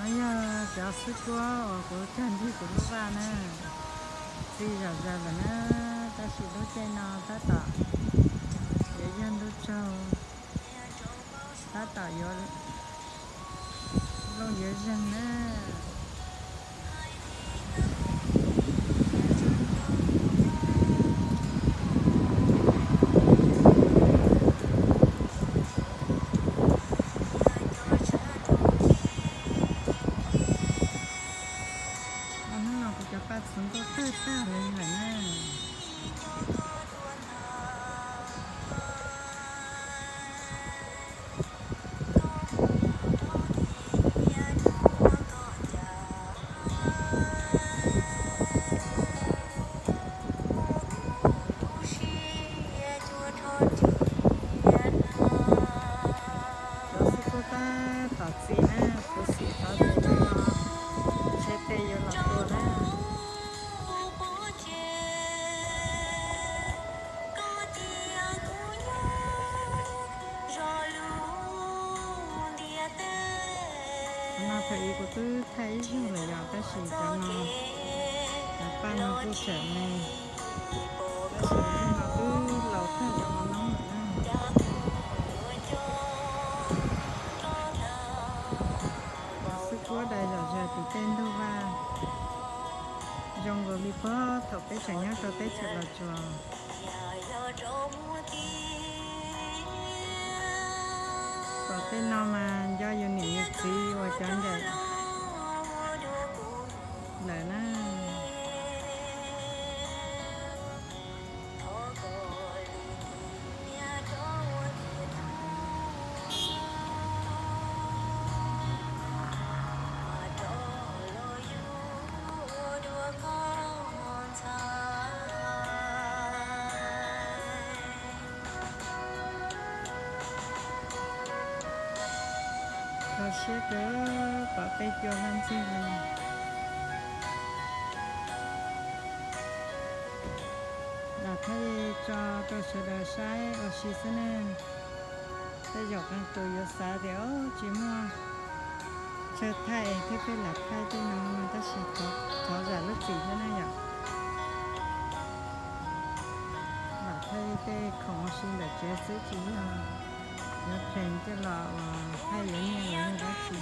No yog cov xwb kuab uas kuv cog ncig kuv lub vaj na, txi zom zaws lawm na, tab sis lub caij no tab tom yuav yog ntuj tsaug, tab tom yuav looj yuav zeeg na. Hnub no kuv cov paj txhuv ntuj tawg tag li lawm na. Cov xwb kuab tab tom txi na, kuv xim xyov tus twg no ntshe tej yuav los tua na. Cov no thaum ub kuv twb thaij ib zaug lawm yom, tab sis cov no, cov paj no kuj tseem me, tab sis no twb laus tag zoo noob lawm na. Xwb kuab dai zom zaws tim tej ntug vaj, zoo nkaus li puag thaum peb tseem nyob rau teb chaws Los Tsuas. Tom tej no mas nco yus niam yus txiv uas cov ncaim lawm na. Kho siab kawg, pom tej cua vaj ntxwg li. Lam thaij tso rau sawv daws saib ua si xwb ne. Tej zaum qee tus yuav xav tias tsis muaj chaw thaij thiab peb lam thaij tej no, tab sis thov zam lub txim thiab na yom. Lam thaij tej khoom ua si ntawm tsev xwb tsis yog yuav plees coj los ua thaij yuav nyiaj los yog dab tsi.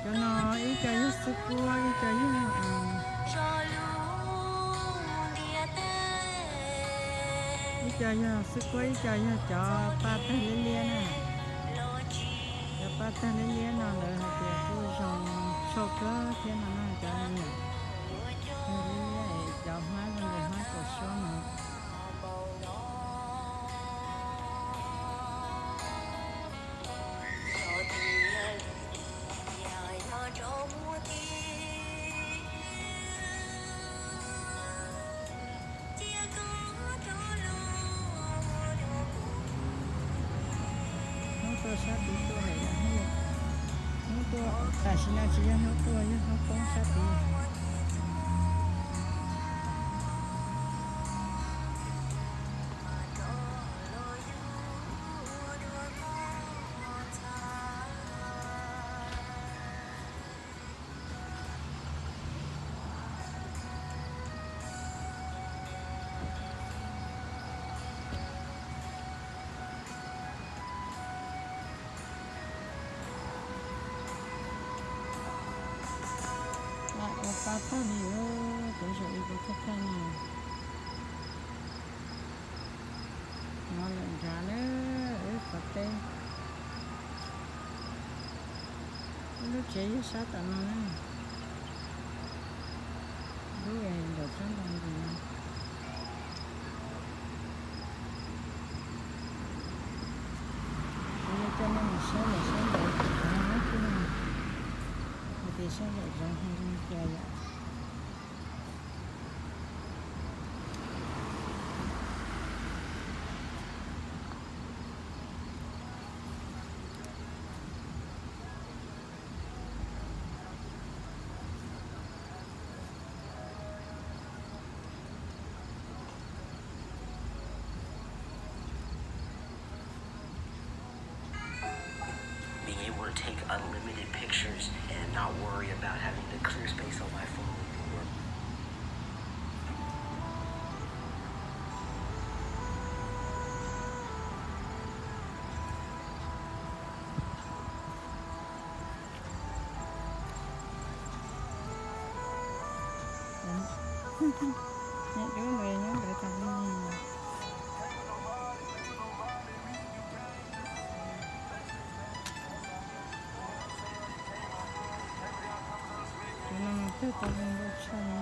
Cov no ib co yog xwb kuab, ib co yog, ib co yog xwb kuab, ib co yog cov paj tawg liab liab na. Cov paj tawg liab liab no lawv hais tias kuj zoo tshuaj kawg thiab no na, cov me nyuam tawg liab liab es cov hmab zoo li hmab kaum suab no. Hnub tuaj sab tid tuaj lawm yom. Hnub tuaj tam sim no tsis yog hnub tuaj, yog hnub poob sab tid. Ua pa tag li, kuv zaum ib kuv thaj thaj no. No lawm nrad na, wb qhov teb. Wb lub tsev yog sab tom no na. Lub es ntawm tsob ntoo ntawm no. Kuv yuav coj nej mus saib lawm sab ntawd, kuv no na, hais tias sab ntawm zoov zoo li cas yom. take unlimited pictures and not worry about having the clear space on my phone. Cov no mas twb tau zoo nkauj tshaj no.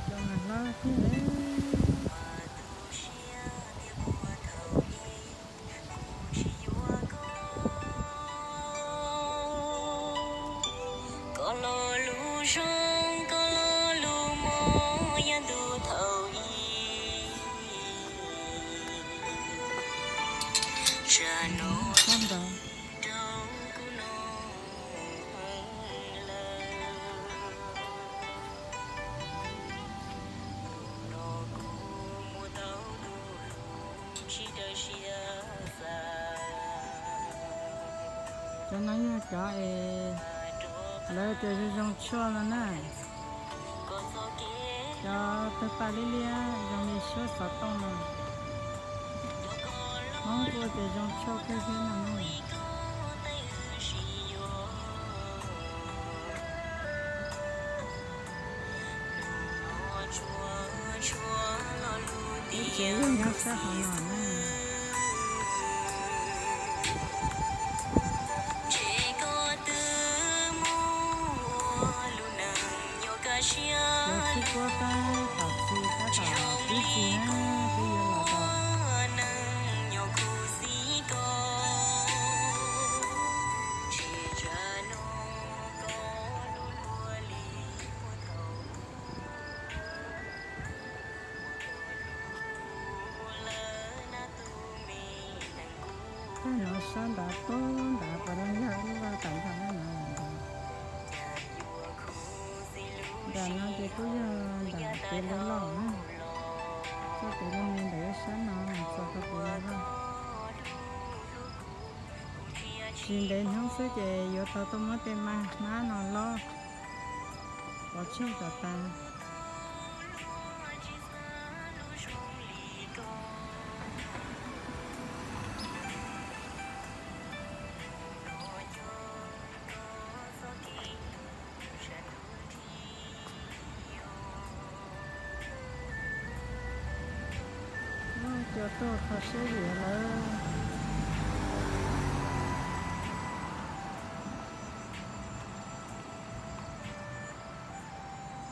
Cov mas hlob thiab. Koj lo lus zoo, koj lo lus mob, yav ntuj thaum ub. Tsam no rau kuv no lawm. Hnub no kuv muaj tau tus hlub tsis dawb siab xav. Cov no yog cov es lawv tias zoo zoo tshuaj no na. Cov tawg paj liab liab zoo li suab xov tooj no. Hmoob kuj tias zoo tshuaj kawg thiab no na. Ib tsev yeej nyob sab hauv no na. Cov txij kuab tab tom txi tab tom pib txi na, twb yuav los tau. Tag no sab nrad puag nrad puas zoo yog lub vaj tas nrho na no. Nram no ces kuj yog nram kev lawv loj na, txoj kev lub me ntawm lub sab no txog rau kev lawv loj. Tsis ntev hnub xwb ces yuav tau tuaj muab tej maj hnab no lob pov tseg kom tas. Cov tuaj kho siab zim lawm.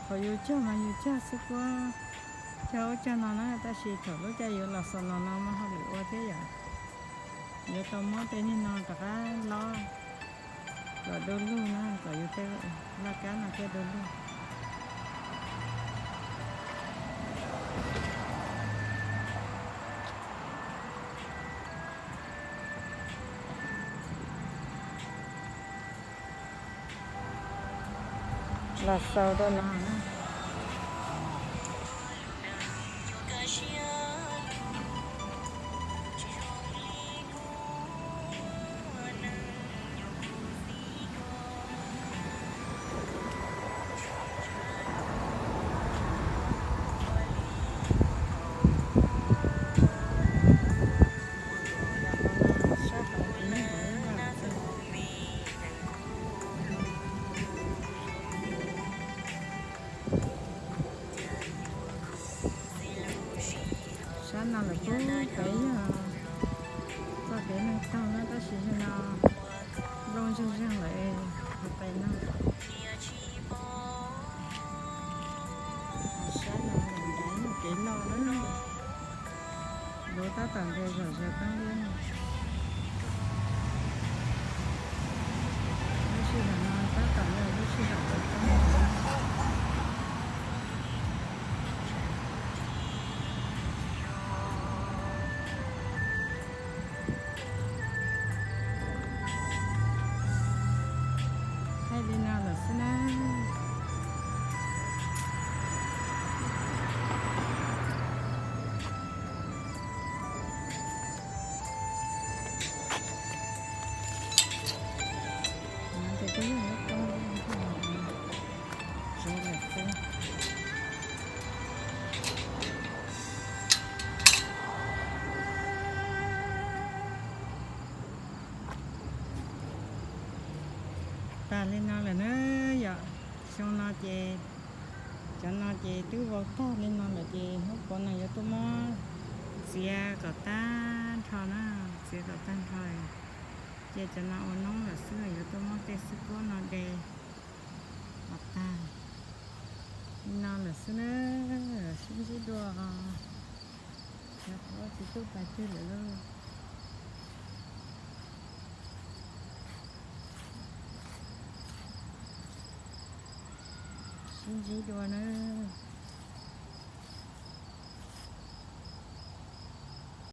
Thaum yus cog mas yus cog xwb kuab, cog ub cog no na, tab sis thaum lub caij yuav los xaus los no mas hauj lwm ua thiab yom. Yuav tau muab tej niag no rov qab lob kom du lug na, kom yus tej laj kab no thiaj du lug. Los xaus rau no. Sab no lawm pub pem yog txoj kev neeg taug na, tab sis yog no nplooj zeeg zeeg lawm, pem no. Sab no nrad yog kev loj na, lub tab tom nres zom zaws pab liab no. Lub sij hawm no tab tom yog lub sij hawm tsaus taw. Tag li no lawm na yom. Xyoo no ces, cov no ces twb vau tag li no lawm ces hnub puav no yuav tuaj muab txiav kom tag nrho na, txiav kom tag nrho. Ces cov no ua noob lawm xwb, yuav tuaj muab tej xwb kub no de kom tag li no lawm xwb na. Sib ntsib dua, cov qub txiv tub pais twg lawm lauj. Sib ntsib dua na.